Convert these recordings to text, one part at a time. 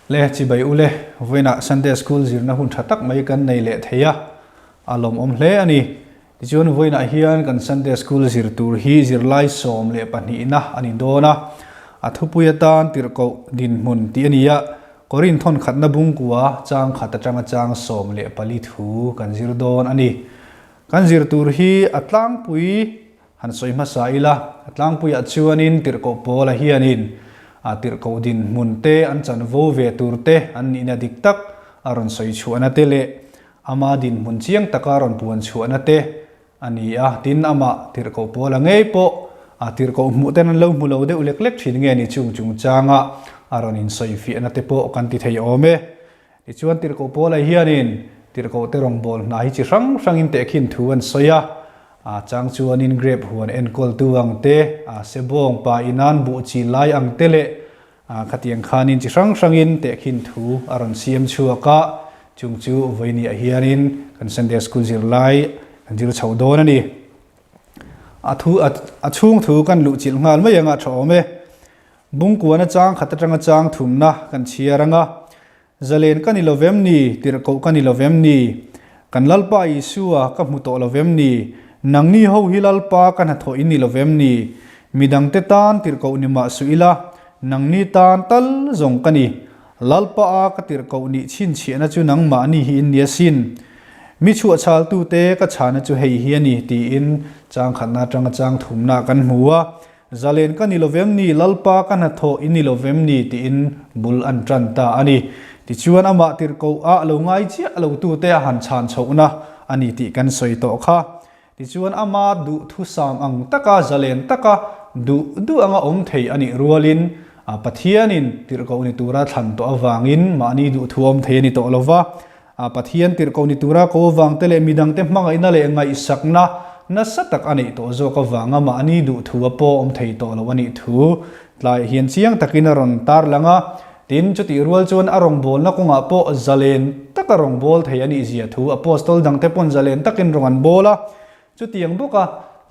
Le chibai ule, vawiinah Sunday School zirna hun tha tak mai kan nei leh thei a, a lawmawm hle a ni. Tichuan vawiinah hian kan Sunday School zir tur hi zirlai 12na a ni dawn a, a thupui atan tirhkoh dinhmun tih a ni a, Korin thawn khatna bungkua chang khat atanga chang 14 thu kan zir dawn a ni. Kan zir tur hi a tlangpui Han sawi hmasa ila, a tlangpuiah chuanin tirhkoh Paula hianin a tirhkoh dinhmun te, an chanvo ve tur te, an nihna dik tak a rawn sawi chhuahna te leh ama dinhmun chiang taka a rawn puan chhuahna te a ni a. Tin, amah tirhkoh Paula ngei pawh a tirhkoh hmuh ten an lo hmu lo deuh lek lek thin nge ni chung chungchanga a rawn insawifiahna te pawh kan ti thei awm e. Tichuan tirhkoh Paula hianin tirhkoh te rawngbâwl hna hi chi hrang hrangin tehkhin thu an sawi a, a chang chuanin grape huan enkawltu ang te, a sebawng pa inan buh chi lai ang te leh khatiang khanin chi hrang hrangin tehkhin thu a rawn siam chhuak a, chung chu vawiiniah hianin kan Sunday School zirlai kan zir chho dawn a ni. A thu a chhung thu kan luhchilh nghal mai anga tha awm e. Bungkuana chang khat atanga chang thumna kan chhiar anga, Zalen ka ni lo vem ni, tirhkoh ka ni lo vem ni, kan Lalpa Isua ka hmu tawh lo vem ni, nangni ho hi Lalpa ka hnathawh in ni lo vem ni, midangte tan tirhkoh ni mah suh ila, nangni tan tal zawng ka ni, Lalpa a ka tirhkoh nih chhinchhiahna chu nangmahni hi in ni asin. Mi chhuahchhaltute ka chhana chu hei hi a ni, tiin chang khatna atanga chang thumna kan hmu a. Zalen ka ni lovem ni, Lalpa ka hnathawh i ni lovem ni tiin bul an tan ta a ni. Tichuan amah tirhkoh ah lo ngai chiah lo tute a han chhan chhohna a ni tih kan sawi tawh kha. Tichuan ama duhthusam ang taka zalen taka duh duh anga awm thei a nih rualin Pathianin tirhkoh ni tura thlan tawh avangin mahni duhthu awm thei a ni tawh lova. A Pathian tirhkoh ni tura ko avangte leh midangte hmangaihna leh ngaihsakna nasa tak a neih tawh zawk avanga mahni duhthu a pawh awm thei tawh lo a nih thu tlaiah hian chiang takin a rawn tarlang a. Tin, chutih rual chuan a rawngbawlna kawngah pawh zalen taka rawngbâwl thei a nih zia thu Apostol dangte pawn zalen takin rawn an bâwl a. Chutiang bawka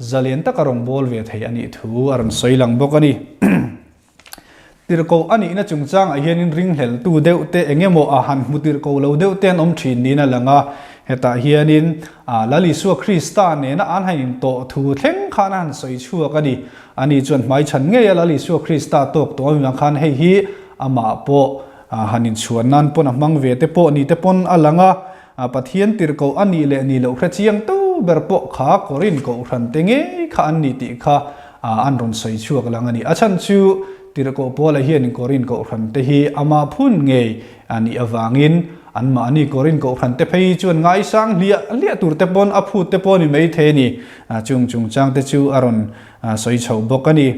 zalen taka rawngbâwl ve thei a nih thu a rawn sawi lang bawk a ni. Tirhkoh a nihna chungchangah hianin ringhleltu deuh te eng emaw a han hmu tirhkoh lo deuh te an awm thin niin a lang a. Hetah hianin Lal Isua Krista nena an han intawh thu thleng khan a han sawi chhuak a ni. Ani chuan hmaichhan ngei a Lal Isua Krista tawk tawh avang khan hei hi amah pawh han inchhuan nan pawn a hmang ve te pawh ni te pawn a lang a. Pathian tirhkoh a nih leh nih loh hre chiang tu ber pawh kha Korin kohhran te ngei kha an ni tih kha an rawn sawi chhuak lang a ni. A chhan chu tirhkoh Paula hianin Korin kohhran te hi ama phun ngei a nih avangin anmahni Korin kohhran te phei chuan ngaisang hliah hliah tur te pawn a phut te pawh ni maithei a ni. Chung chungchang te chu a rawn sawi chho bawk a ni.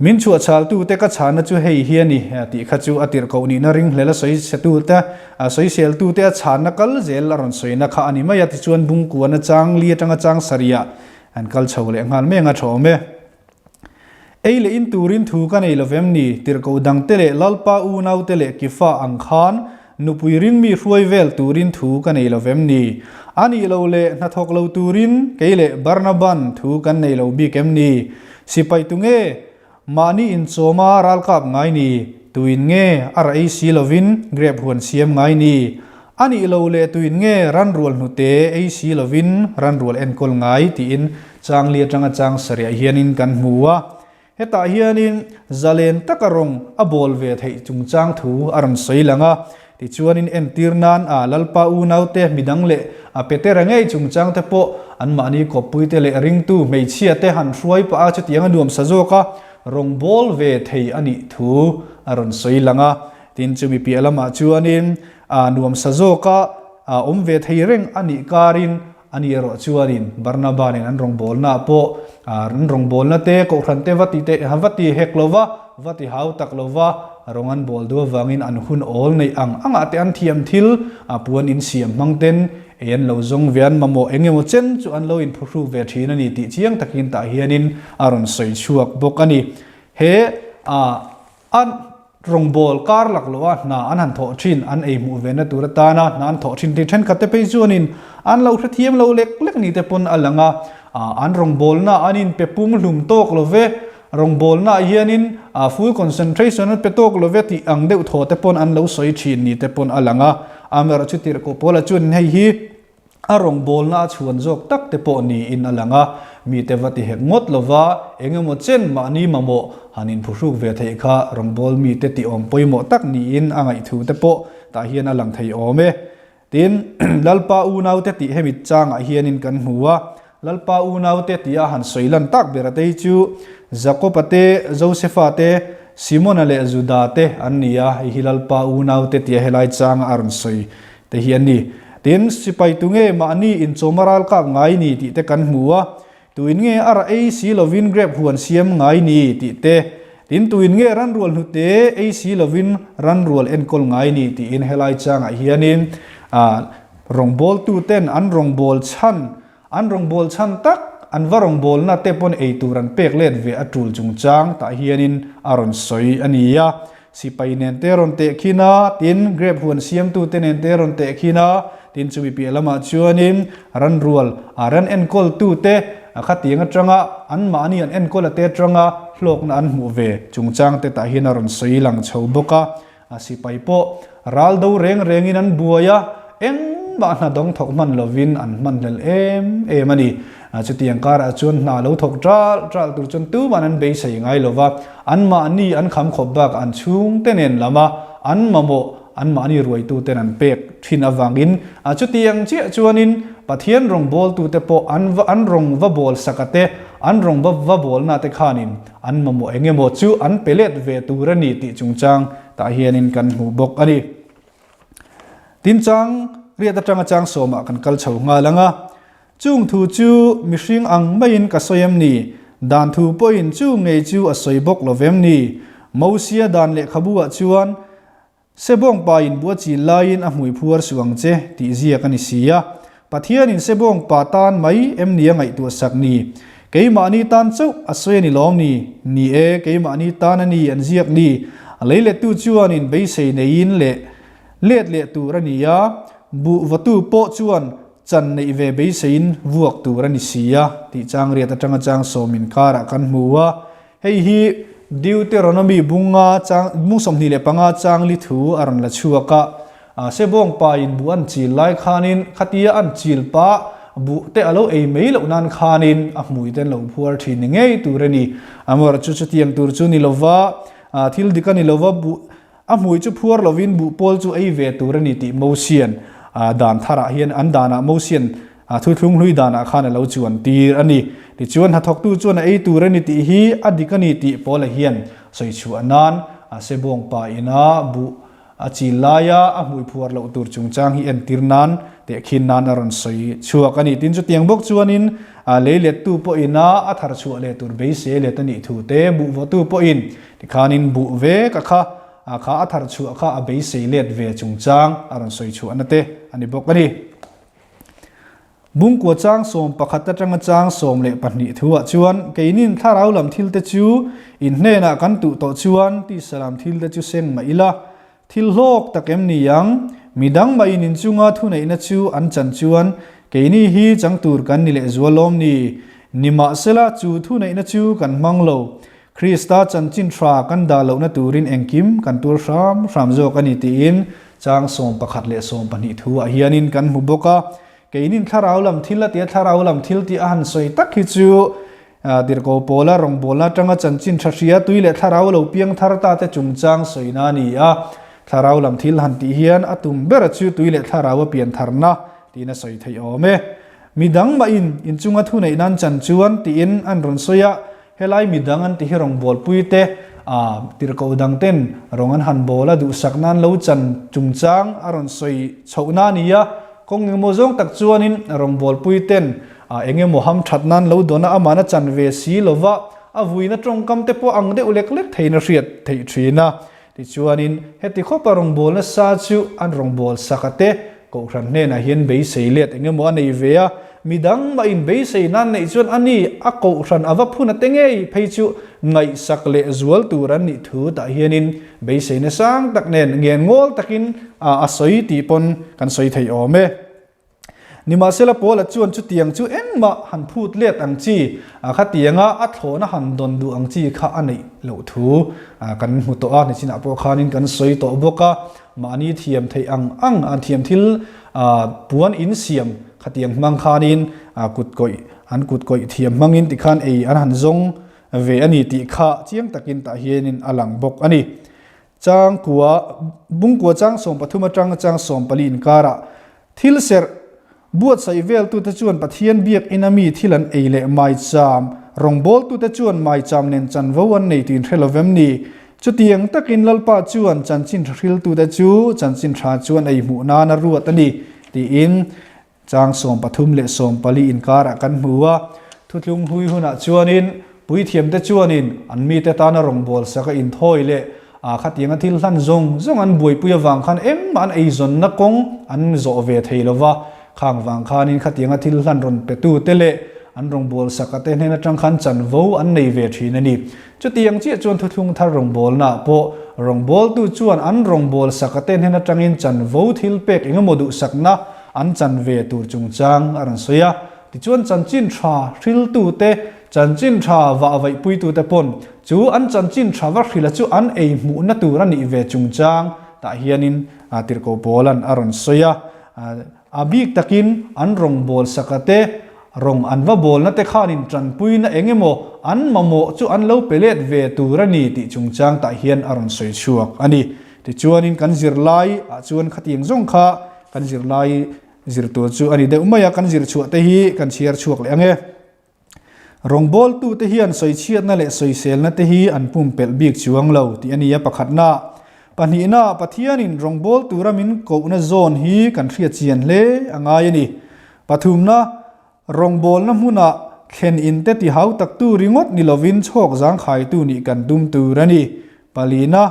Min chhuahchhaltute ka chhana chu hei hi a ni, tih kha chu a tirhkoh nihna ringhlel a sawi chhetute, a sawiseltute a chhanna kal zel a rawn sawina kha a ni mai a, tichuan Bungkuana chang li atanga chang sarihah an kal chho leh nghal mek a tha awm e. Ei leh in turin thu ka nei lovem ni, tirhkoh dangte leh Lalpa unaute leh Kifa ang khan nupui ringmi hruai vel turin thu ka nei lovem ni? A nih lo leh hnathawk lo turin kei leh Barnaban thu kan nei lo bik em ni? Sipai tu nge mahni inchawma ralkap ngai ni? Tuin nge a rah ei si lovin grape huan siam ngai ni? A nih lo leh tuin nge ranrual hnute ei si lovin ranrual enkawl ngai? tiin chang li atanga chang sarihah hianin kan hmu a. Hetah hianin zalen taka rawng a bawl ve theih chungchang thu a rawn sawi lang a, tichuanin entir nan a Lalpa unaute midang leh a Petera ngei chungchang te pawh anmahni kawppuite leh ringtu hmeichhia te han hruai pah a chutiang a nuamsa zawk a rawng bawl ve thei a nih thu a rawn sawi lang a. Tin, chumi piah lamah chuanin a nuamsa zawk a awm ve thei reng a nih karin Ani erawh chuanin Barnaba nen an rawngbawlnaah pawh an rawngbawlna te, kohhran te va ti te, va ti hek lo va, va ti hau tak lo va, rawng an bawl duh avangin an hun awl neih ang angah te an thiam thil puan insiam hmang ten ei an lo zawng ve an mamawh eng emaw chen chu an lo inphuhruk ve thin a ni tih chiang takin tah hianin a rawn sawi chhuak bawk a ni. He A rawngbâwl kar lak loh a hna an han thawh thin, an ei hmuh ve na tur atana hna an thawh thin tih thenkhat te phei chuanin an lo hrethiam lo lek lek ni te pawn a lang a, an rawngbâwlna an inpe pum hlum tawk lo ve, Rawngbawlnaah hianin full concentration an pe tawk lo ve tih ang deuh thaw te pawn an lo sawi thin ni te pawn a lang a. Amaherawhchu tirhkoh Paula chuanin hei hi a rawngbawlna a chhuan zawk tak te pawh niin a lang a. Mite va ti hek ngawt lova eng emaw chen mahni mamawh han inphuhruk ve theih kha rawngbâwl mite tih awm pawimawh tak niin a ngaihthu te pawh tah hian a lang thei awm e. Tin, Lalpa unaute tih hemi changah hianin kan hmu a, Lalpa unaute tia han sawi lan tak ber ate hi chu Jakob-a te, Josefa te, Simona leh Juda te an ni a, hei hi Lalpa unaute tia helai changa a rawn sawi te hi an ni. Tin, sipai tunge mahni inchawma ral kak ngai ni tih te kan hmu a, Tuin nge a rah ei si lovin grep huan siam ngai ni tih te, tin tuin nge ranrual hnute ei si lovin ranrual enkawl ngai ni tiin helai changah hianin rawngbawltuten an rawngbâwl chhan, an rawngbâwl chhan tak, an va rawngbâwlna te pawn ei tur an pek let ve a tul chungchang tah hianin a rawn sawi a ni a. Sipai nen te rawn teh khin a, tin grep huan siamtute nen te rawn teh khin a, tin chumi piah lamah chuanin ranrual a ran enkawltute khatiang atanga anmahni an enkawl ate atanga hlawkna an hmuh ve chungchang te tah hian a rawn sawi lang chho bawk a. Sipai pawh ral do reng rengin an buai a, engmah hna dawng thawk hman lovin an hman hlel em em a ni. Chutiang karah chuan hna lo thawk ṭal ṭal tur chuan tuman an beisei ngai lo va, anmahni an kham khawp bak an chhungte nen lama an mamawh anmahni ruaituten an pek ṭhin avangin chutiang chiah chuanin Pathian rawngbawltute pawh an an rawng va bawl saka te, an rawng va va bawlna te khanin an mamawh eng emaw chu an pe let ve tur a ni tih chungchang tah hianin kan hmuh bawk a ni. Tin chang riat atanga chang sawmah kan kal chho nghal ang a. Chung thu chu mihring ang maiin ka sawi em ni? Dan thu pawhin chu ngei chu a sawi bawk lo vem ni? Mosia dan lehkhabu ah chuan, Sebawngpa in bu a chil laiin a hmui phuar suh ang che, tih ziak a ni si a. Pathianin sebawngpa tan mai em ni a ngaihtuah sak ni? Keimahni tan chauh a sawi a ni lawm ni? Ni e, keimahni tan a ni an ziak ni. A leilettu chuanin beisei neiin leh let leh tur a ni a, buh vatu pawh chuan Chan neih ve beiseiin vuak tur a ni si a, tih chang riat atanga chang sawm inkarah kan hmu a. Hei hi Deuteronomy bunga chang bung 25 chang li thu a rawn la chhuak a. Sebawng pain buh an chil lai khanin khatia an chil pah buh te a lo ei mai loh nan khanin a hmui te an lo phuar thin ni ngei tur a ni. Amawr chu chutiang tur chu ni lova, thil dik a ni lova buh A hmui chu phuar lovin buh pawl chu ei ve tur a ni tih Mosian dan tharah hian an danah Mosian thuthlung hlui danah khan a lo chuan tir a ni. Tichuan hnathawktu chuan a ei tur a ni tih hi a dik a ni tih Paula hian sawi chhuah nan Sebawng pa ina buh a chil laia a hmui phuar loh tur chungchang hi entir nan tehkhin nan a rawn sawi chhuak a ni. Tin chutiang bawk chuanin lei lettu pawhin a thar chhuah leh tur beisei let a nih thu te buh vawtu pawhin Tikhanin buh ve ka kha, a kha a thar chhuah kha a beisei let ve chungchang a rawn sawi chhuahna te a ni bawk a ni. Bungkua chang 11 atanga chang 12 thuah chuan keinin thlarau lam thil te chu in hnenah kan tuh tawh chuan tisa lam thil te chu seng mah ila, Thil hlawk tak em ni ang? Midang mahin inchunga thuneihna chu an chan chuan keini hi chang tur kan ni lehzual lawm ni? Nimahsela, chu thuneihna chu kan hmang lo. Krista chanchin tha kan dah lohna turin engkim kan tuar hram hram zawk a ni tiin chang 11 leh 12 thuah hianin kan hmu bawk a. Keinin thlarau lam thil a tia thlarau lam thil tih a han sawi tak hi chu Tirhkoh Paula rawngbawlna atanga chanchin tha hria tui leh thlarau lo piang thar ta te chungchang sawina a ni a. Thlarau lam thil han tih hian a tum bera chu tui leh thlarau a pian tharna tiin a sawi theih awm e. Midang mahin inchunga thuneih nan chan chuan tiin an rawn sawi a, helai midang an ti hi rawngbawlpui te tirhkoh dang ten rawng an han bawl a duhsak nan lo chan chungchang a rawn sawi chhohna a ni a. Kawng engemaw zawng tak chuanin rawngbawlpui ten A eng emaw ham that nan lo dawn a, aman a chan ve si lo va, a vuina tawngkam te pawh ang deuh lek lek theiin a hriat theih thin a. Tichuanin, heti khawpa rawngbawlna sa chu an rawngbawlsak a te, Kohhran hnenah hian beisei let eng emaw a nei ve a, midang mah in beisei nan neih chuan a ni, a Kohhran a va phun a te ngei phei chu ngaihsak leh zual tur an nih thu tah hianin beiseina sang tak nen ngen ngawl takin a sawi tih pawn kan sawi thei awm e. Nimahsela Paula chuan chutiang chu engmah han phut let ang chi, khatianga a thlawhna han dawn duh ang chi kha a neih loh thu kan hmu tawh a, nichinah pawh khanin kan sawi tawh bawk a, mahni thiam theih ang ang an thiam thil puan insiam khatiang hmang khanin kut kawih an kut kawih thiam hmangin tikhan ei an han zawng ve a ni tih kha chiang takin tah hianin a lang bawk a ni. Changkua, Bungkua chang 13 atanga chang 14 inkarah thil serh buatsaih veltute chuan Pathian biakina mi thil an ei leh maicham, rawngbawltute chuan maicham nen chanvo an nei tih hre lovem ni? Chutiang takin Lalpa chuan chanchin tha hriltute chu chanchin tha chuan ei hmuh nan a ruat a ni, tiin Chang 13 leh 14 inkarah kan hmu a, thuthlung hlui hunah chuanin puithiamte chuanin an mite tana rawngbâwl sak a inthawi leh a khatianga thil hlan zawng zawng an buaipui avang khan engmah an eizawnna kawng an zawh ve thei lo va, khang vang khanin khatianga thil hlan rawn petute leh an rawngbâwl saka te hnen atang khan chanvo an nei ve thin a ni. Chutiang chiah chuan thuthlung thar rawngbâwlnaah pawh rawngbâwltu chuan an rawngbâwl saka te hnen atangin chanvo thil pek engemaw duhsakna an chan ve tur chungchang a rawn sawi a. Tichuan chanchin tha hriltute, chanchin tha vah vaihpuitute pawn chu an chanchin tha va hrila chu an ei hmuhna tur a nih ve chungchang tah hianin Tirhkoh Paula'n a rawn sawi a. A bik takin an rawngbâwl saka te, rawng an va bâwlna te khanin ṭanpuina eng emaw an mamawh chu an lo pe let ve tur a ni tih chungchang tah hian a rawn sawi chhuak a ni. Tichuanin kan zirlai ah chuan khatiang zawng kha kan zirlai zir tur chu a ni deuh mai a, kan zir chhuah te hi kan chhiar chhuak leh ang e. Rawngbawltute hian sawichhiatna leh sawiselna te hi an pumpelh bik chuang lo tih a ni a pakhatna. Pahnihna, Pathianin rawngbâwl tura min kohna zawn hi kan hriat chian hle a ngai a ni. Pathumna, rawngbâwlna hmuna thlen inte ti hau taktu ringawt ni lovin chhawk zangkhaitu nih kan tum tur a ni. Palina,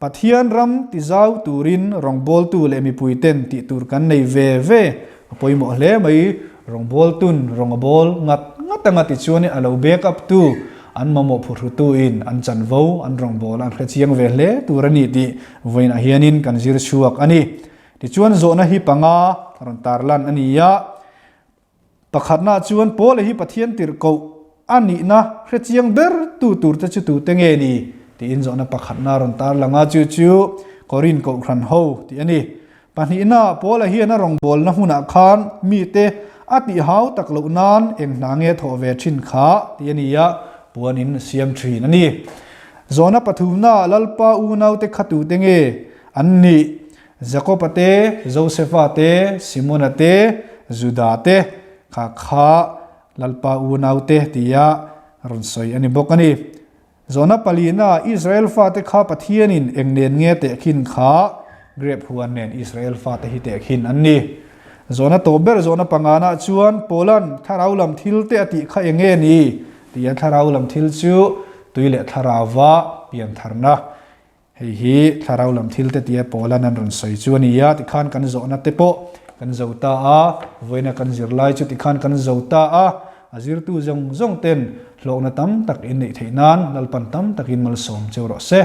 Pathian ram ti zau turin rawngbawltu leh mipui ten tih tur kan nei ve ve a pawimawh hle mai. Rawngbawltun rawng a bawl ngat ngat anga tichuanin a lo back up tu, an mamawh phuhrutu in an chanvo, an rawngbâwl an hrechiang ve hle tur a ni tih vawiinah hianin kan zir chhuak a ni. Tichuan zawhna hi panga rawn tarlan a ni a. Pakhatna chuan Paula hi Pathian tirhkoh a nihna hrechiang ber tu turte chu tute nge ni? tiin zawhna pakhatna a rawn tarlang a, chu chu Korin Kohhran ho tih a ni. Pahnihna, Paula hian a rawngbawlna hmunah khan mite a tih hau tak loh nan eng hna nge thawh ve thin kha tih a ni a, puanin siam thin a ni. Zawhna pathumna, Lalpa unaute kha tute nge an nih? Jakoba te, Josefa te, Simona te, Juda te kha kha Lalpa unaute tia rawn sawi a ni bawk a ni. Zawhna palina, Israel fate kha Pathianin eng nen nge tehkhin kha? Grep huan nen Israel fate hi tehkhin an ni. Zawhna tawp ber zawhna pangana chuan Paula'n thlarau lam thil te a tih kha eng nge ni? tia thlarau lam thil chu tui leh thlarauva piantharna Hei hi thlarau lam thil te tia Paula'n an rawn sawi chu a ni a, tikhan kan zawhna te pawh kan zo ta a, vawiina kan zirlai chu tikhan kan zo ta a, a zirtu zawng zawng ten hlawkna tam tak in neih theih nan Lalpan tam takin malsawm cheu rawh se.